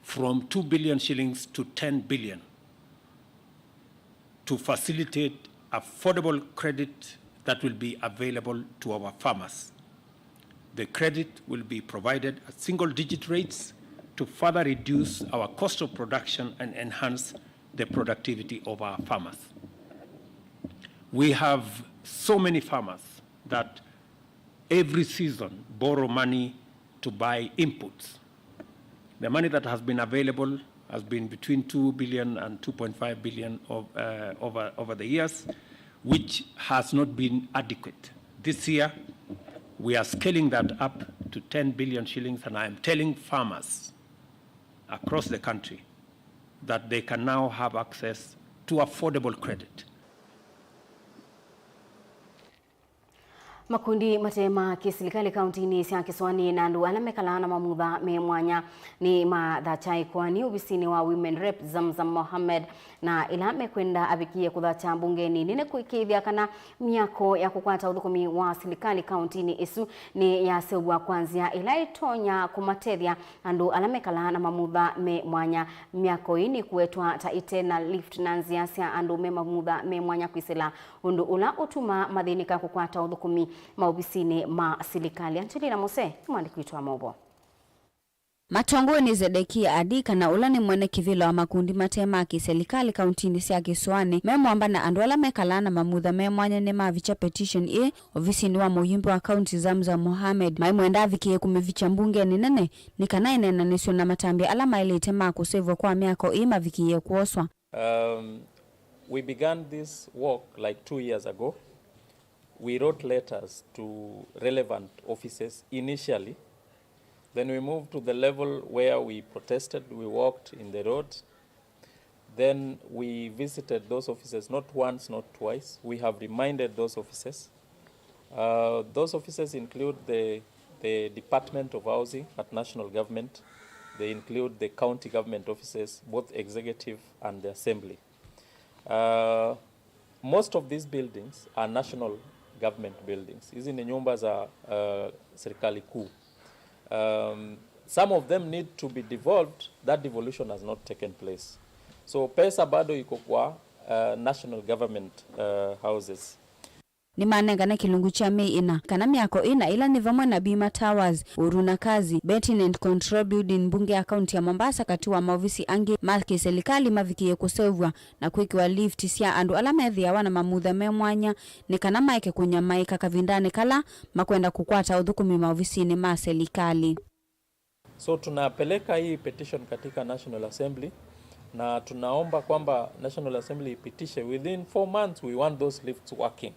from two billion shillings to ten billion to facilitate affordable credit that will be available to our farmers. The credit will be provided at single-digit rates to further reduce our cost of production and enhance the productivity of our farmers. We have so many farmers that every season borrow money to buy inputs. The money that has been available has been between two billion and two point five billion of, uh, over, over the years, which has not been adequate. This year, we are scaling that up to ten billion shillings, and I am telling farmers across the country that they can now have access to affordable credit. Makundi mate ma kĩsilikalĩ kauntinĩ sya Kĩsũanĩ na andũ ala mekalaa na mamutha me mwanya nĩmathatya ĩkoani ovisinĩ wa Women Rep Zamzam Mohamed, na ĩla mekwenda avikie kũthatya mbungenĩ nene kũĩkĩĩthya kana myako ya kũkwata ũthũkũmi wa silikalĩ kauntinĩ ĩsu nĩyaseũvw'a kwa nzĩa ĩla ĩtonya kũmatethya andũ ala mekalaa na mamutha me mwanya. Myako ĩĩ nĩkũwetwa ta ĩte na lift na nzĩa sya andũ me mamutha me mwanya kwĩsĩla, ũndũ ũla ũtumaa mathĩnĩka kũkwata ũthũkũmi maovisinĩ ma silikalĩ. Angelina Mose nĩ mwandĩki witũ wa maũvoo. Matongoew'e nĩ Zedekia Adika, na ũla nĩ mwene kĩvĩla wa makundi mate ma kĩsilikalĩ kauntinĩ sya Kĩsũanĩ, me mwamba na andũ ala mekalaa na mamutha me mwanya nĩmavikya petition ĩĩ ovisinĩ wa mũyumbe wa kaunti Zamzam Mohamed, maimwenda avikĩe kũmĩvikya mbungenĩ nene nĩ kana ĩneenanĩsw'e na matambya ala maĩlĩte ma kũsevw'a kwa myako ĩĩ mavikĩĩe kwoswa. Um, we began this work like two years ago. We wrote letters to relevant offices initially. Then we moved to the level where we protested, we walked in the road. Then we visited those offices, not once, not twice. We have reminded those offices. Uh, those offices include the, the Department of Housing at National Government. They include the county government offices, both executive and the assembly. Uh, most of these buildings are national government buildings. Hizi ni nyumba za, uh, serikali kuu. Um, some of them need to be devolved. That devolution has not taken place. So pesa bado iko kwa, uh, national government, uh, houses. Nĩmanengane kĩlungu kya mĩĩ ĩna kana myako ĩna, ĩla nĩ vamwe na Bima Towers, Uhuru Nakazi, Betting and Control Building, mbunge ya kaunti ya Mombasa, katĩ wa maovisi angĩ ma kĩsilikalĩ mavikĩĩe kũseũvw'a na kwĩkĩwa lift sya andũ ala methĩawa na mamutha me mwanya, nĩ kana maeke kũnyamaĩka kavindanĩ kala makwenda kũkwata ũthũkũmi maovisinĩ ma silikalĩ. So tunapeleka hii petition katika National Assembly, na tunaomba kwamba National Assembly ipitishe, within four months we want those lifts working.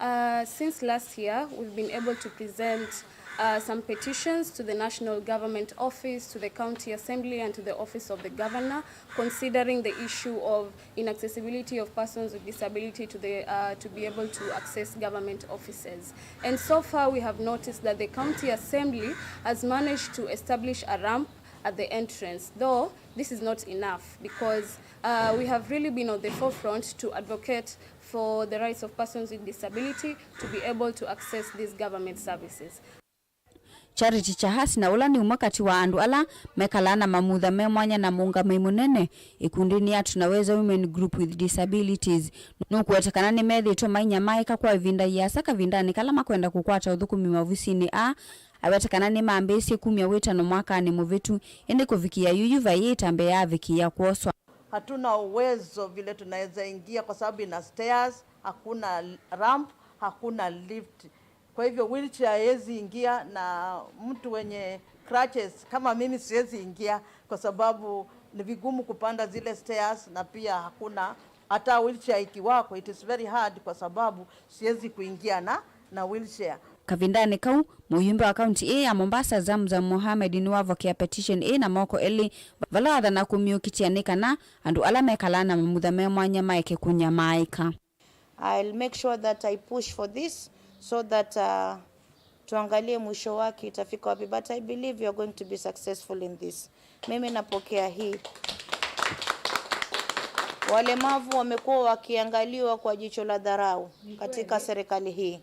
Uh, since last year, we've been able to present, uh, some petitions to the National Government Office, to the County Assembly, and to the Office of the Governor, considering the issue of inaccessibility of persons with disability to the, uh, to be able to access government offices. And so far, we have noticed that the County Assembly has managed to establish a ramp at the entrance, though this is not enough because, uh, we have really been on the forefront to advocate for the rights of persons with disability to be able to access these government services. Charity Chahasi, na ũla nĩ ũmwe katĩ wa andũ ala mekalaa na mamutha me mwanya na mũũngamĩi mũnene ĩkundinĩ ya Tunaweza Women Group with Disabilities, nũkũweta kana nĩmethĩĩtwe mainyamaĩka kwa ĩvinda yĩasa kavindanĩ kala makwenda kũkwata ũthũkũmi maovisinĩ aa. Aweta kana nĩmambĩĩsye kumya wĩtano mwakanĩ mũvĩtu, ĩndĩ kũvikĩĩa yuyu vaiĩ ĩtambya yaavikĩĩa kwoswa. Hatuna uwezo vile tunaweza ingia kwa sababu ina stairs, hakuna ramp, hakuna lift. Kwa hivyo wheelchair haiwezi ingia na mtu wenye crutches kama mimi siwezi ingia kwa sababu ni vigumu kupanda zile stairs na pia hakuna hata wheelchair ikiwako, it is very hard kwa sababu siwezi kuingia na, na wheelchair. Kavindanĩ kau, mũyumbe wa kaunti ĩĩ ya Mombasa, Zamzam Mohamed, nĩwavokea petition ĩĩ na moko elĩ, vala wathana kũmyũkitĩa nĩ kana andũ ala mekalaa na mamutha me mwanya maeke kũnyamaĩka. I'll make sure that I push for this so that, uh, tuangalie mwisho wake itafika wapi, but I believe you are going to be successful in this. Mimi napokea hii. Walemavu wamekuwa wakiangaliwa kwa jicho la dharau katika serikali hii.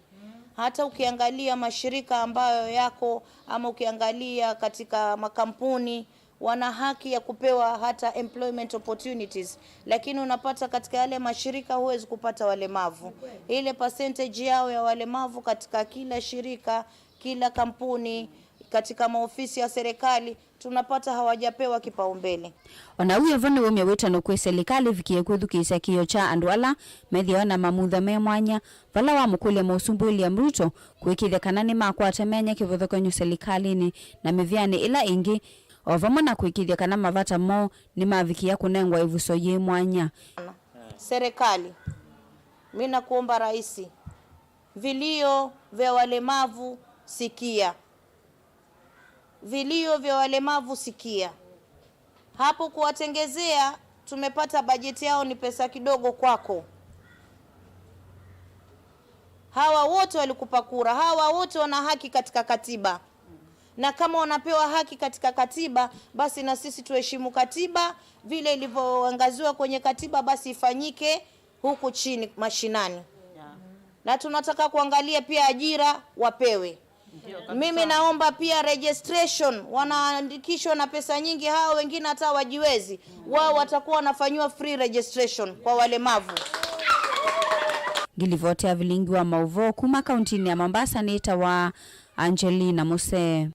Hata ukiangalia mashirika ambayo yako, ama ukiangalia katika makampuni, wana haki ya kupewa hata employment opportunities, lakini unapata katika yale mashirika huwezi kupata walemavu. Ile percentage yao ya walemavu katika kila shirika, kila kampuni, katika maofisi ya serikali, tunapata hawajapewa kipaumbele. Ona ũu vo nĩwaumya wĩtano kwĩ silikalĩ ĩvikĩe kwĩthukĩĩsya kĩĩo kya andũ ala methĩawa na mamutha me mwanya, vala wamũkũlya Mũsumbĩ William Ruto kũĩkĩĩthya kana nĩmakwata myanya kĩvathũkany'o silikalĩnĩ na mĩvĩanĩ ĩla ĩngĩ, o vamwe na kũĩkĩĩthya kana mavata moo nĩmavikĩa kũnengwa ĩvuso yĩ mwanya. Serikali, mi nakuomba Rais, vilio vya walemavu sikia. Vilio vya walemavu sikia. Hapo kuwatengezea, tumepata bajeti yao ni pesa kidogo kwako. Hawa wote walikupa kura, hawa wote wana haki katika katiba. Na kama wanapewa haki katika katiba, basi na sisi tuheshimu katiba, vile ilivyoangaziwa kwenye katiba, basi ifanyike huku chini mashinani. Na tunataka kuangalia pia ajira wapewe. Mimi naomba pia registration, wanaandikishwa na pesa nyingi, hao wengine hata wajiwezi, wao watakuwa wanafanyiwa free registration kwa walemavu. Ngilivoti ya vilingi wa mauvoo kuma kauntinĩ ya Mombasa nĩtawa Angelina Musee.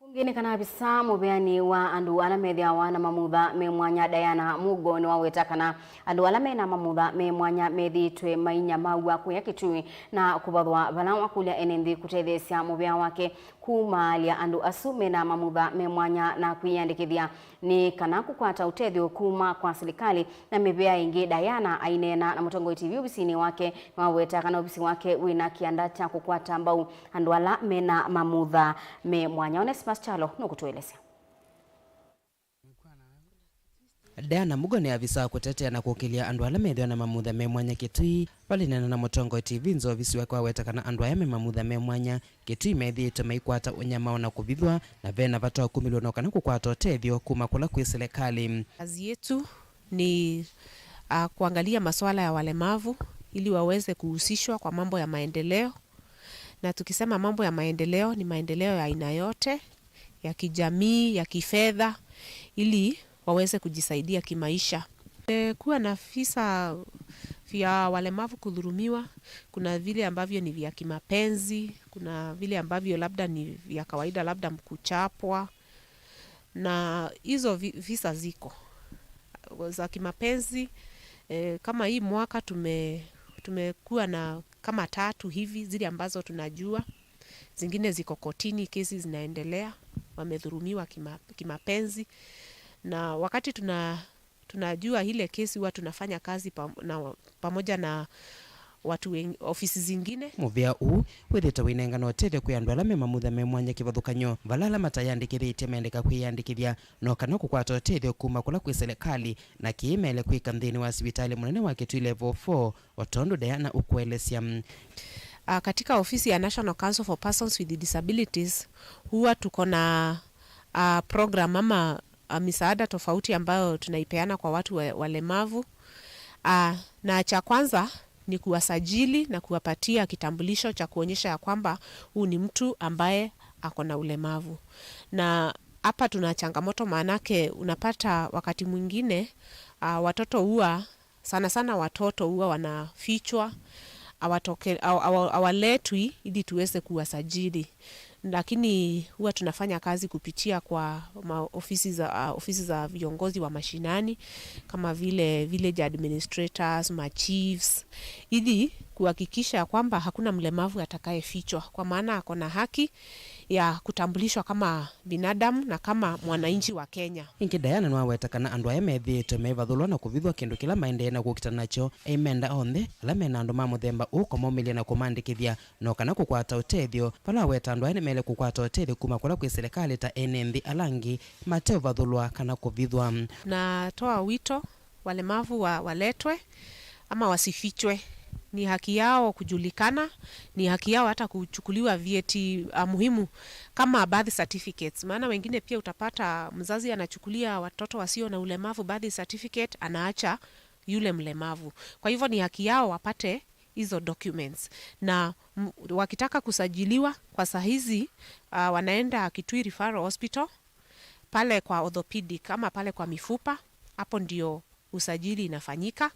Kũngĩ nĩ kana avisa mũveani wa andũ ala methĩawa na mamutha me mwanya, Diana Mugo, nĩwaweta kana andũ ala mena mamutha me mwanya methĩĩtwe mainyamaaw'a kũya Kitui na kũvathwa vala wakũlya ene nthĩ kũtetheesya mũvea wake kumaalya andũ asu mena mamutha me mwanya na kwĩyandĩkĩthya nĩ kana kũkwata ũtethyo kuma kwa silikalĩ na mĩvea ĩngĩ. Diana aineena na Mũtongoi T V ovisinĩ wake, nĩwaweta kana ovisi wake wĩna kĩanda kya kũkwata mbau andũ ala mena mamutha me mwanya. Onesimus Kyalo nũkũtũelesya. Diana Mugo nĩ avisa wa kũtetea na kũkĩlya andũ ala methĩwa na mamutha me mwanya Kitui. Valineena na Mũtongoi T V nza ovisi wake waweta kana andũ aya me mamutha me mwanya Kitui methĩĩtwe maikwata ũnyamao na kũvithwa, na vena vata wa kumĩlw'a no kana kũkwata ũtethyo kuma kũla kwĩ silikalĩ. Kazi yetu ni, ah, kuangalia masuala ya walemavu ili waweze kuhusishwa kwa mambo ya maendeleo. Na tukisema mambo ya maendeleo, ni maendeleo ya aina yote, ya kijamii, ya kifedha, ili waweze kujisaidia kimaisha. Eh, kuwa na visa vya walemavu kudhulumiwa, kuna vile ambavyo ni vya kimapenzi, kuna vile ambavyo labda ni vya kawaida, labda kuchapwa, na hizo vi-, visa ziko za kimapenzi. Eh, kama hii mwaka tume-, tumekuwa na kama tatu hivi zile ambazo tunajua, zingine ziko kotini, kesi zinaendelea, wamedhulumiwa kima-, kimapenzi. Na wakati tuna-, tunajua ile kesi, huwa tunafanya kazi pa-, na, pamoja na watu wen-, ofisi zingine. Mũvea ũũ wĩthĩĩtwe ũinengana ũtethyo kwĩ andũ ala me mamutha me mwanya kĩvathũkany'o, vala ala matayandĩkĩthĩtye mendeka kwĩyandĩkĩthya no kana kũkwata ũtethyo kuma kũla kwĩ silikalĩ, na kĩĩ maĩle kwĩka nthĩnĩ wa sivitalĩ mũnene wa Kitui Level four, o tondũ Diana ũkũelesya. Ah, katika ofisi ya National Council for Persons with Disabilities, huwa tuko na, ah, program ama, ah, misaada tofauti ambayo tunaipeana kwa watu wa-, walemavu. Ah, na cha kwanza ni kuwasajili na kuwapatia kitambulisho cha kuonyesha ya kwamba huu ni mtu ambaye ako na ulemavu. Na hapa tuna changamoto, maanake unapata wakati mwingine, ah, watoto huwa, sana sana watoto huwa wanafichwa, hawatoke-, hawa-, hawa-, hawaletwi ili tuweze kuwasajili. Lakini huwa tunafanya kazi kupitia kwa ma-, ofisi za, ah, ofisi za viongozi wa mashinani, kama vile village administrators, ma chiefs, ili kuhakikisha kwamba hakuna mlemavu atakayefichwa, kwa maana ako na haki ya kutambulishwa kama binadamu na kama mwananchi wa Kenya. Ĩngĩ, Diana nĩwaweta kana andũ aya methĩĩtwe maivathũlwa na kũvithwa kĩndũ kĩla maendee na kũkitana nakyo, aimenda onthe ala mena andũ ma mũthemba ũũ kũmaumĩlya na kũmandĩkĩthya no kana kũkwata ũtethyo, vala aweta andũ aya nĩmaĩle kũkwata ũtethyo kuma kũla kwĩ silikalĩ ta ene nthĩ ala angĩ mateũvathũlwa kana kũvithwa. Natoa wito walemavu wa-, waletwe ama wasifichwe. Ni haki yao kujulikana, ni haki yao hata kuchukuliwa vyeti, ah, muhimu kama birth certificates. Maana wengine pia utapata mzazi anachukulia watoto wasio na ulemavu birth certificate, anaacha yule mlemavu. Kwa hivyo ni haki yao wapate hizo documents. Na, m-, wakitaka kusajiliwa kwa saa hizi, ah, wanaenda Kitui Referral Hospital, pale kwa orthopedic ama pale kwa mifupa, hapo ndio usajili inafanyika,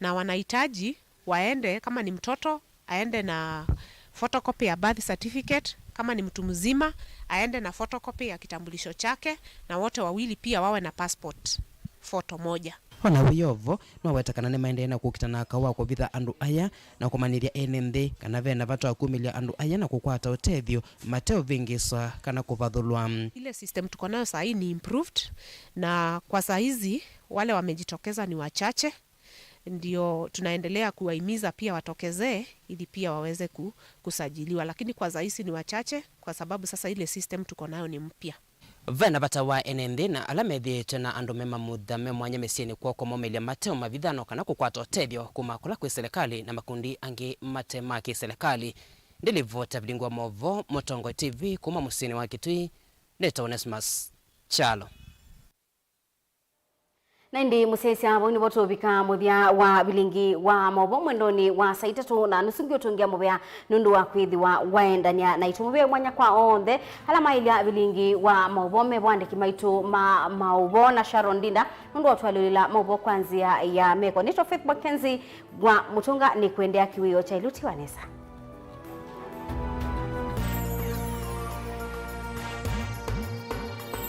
na wanahitaji waende, kama ni mtoto, aende na photocopy ya birth certificate, kama ni mtu mzima, aende na photocopy ya kitambulisho chake, na wote wawili pia wawe na passport photo moja. Ona wĩ o vo, nĩwaweta kana nĩmaendee na kũkita na aka wa kũvitha andũ aya na kũmanyĩthya ene nthĩ kana ve na vata wa kumĩlya andũ aya na kũkwata ũtethyo mateũvĩngĩswa kana kũvathũlwa. Ile system tuko nayo saa hii ni improved, na kwa saa hizi wale wamejitokeza ni wachache, ndio tunaendelea kuwahimiza pia watokezee ili pia waweze ku-, kusajiliwa, lakini kwa saa hizi ni wachache kwa sababu sasa ile system tuko nayo ni mpya. Ve na vata wa ene nthĩ na ala methĩĩtwe na andũ me mamutha me mwanya mĩsyĩnĩ kwoo kũmaumĩlya mate ũmavitha no kana kũkwata ũtethyo kuma kũla kwĩ silikalĩ na makundi angĩ mate ma kĩsilikalĩ. Ndilivota vilingi wa maũvoo Mũtongoi T V kuma mũsyĩnĩ wa Kitui, nĩtawa Onesmus Kyalo. Na ĩndĩ mũsyaĩĩsya, vau nĩvo tũvika mũthya wa vilingi wa maũvoo mwendonĩ wa saa itatũ na nusu. Ngĩũtũngĩa mũvea nũndũ wa kwĩthĩwa waendany'a naitũ. Mũvea mwanya kwa onthe ala maĩlya vilingi wa maũvoo, me vo andĩki maitũ ma maũvoo na Sharon Ndinda nũndũ wa ũtũalyũlĩla maũvoo kwa nzĩa ya meko. Nĩtwa Faith Mackenzie wa Mũtũnga, nĩkwendea kĩwĩoo kya ĩluti wa nesa.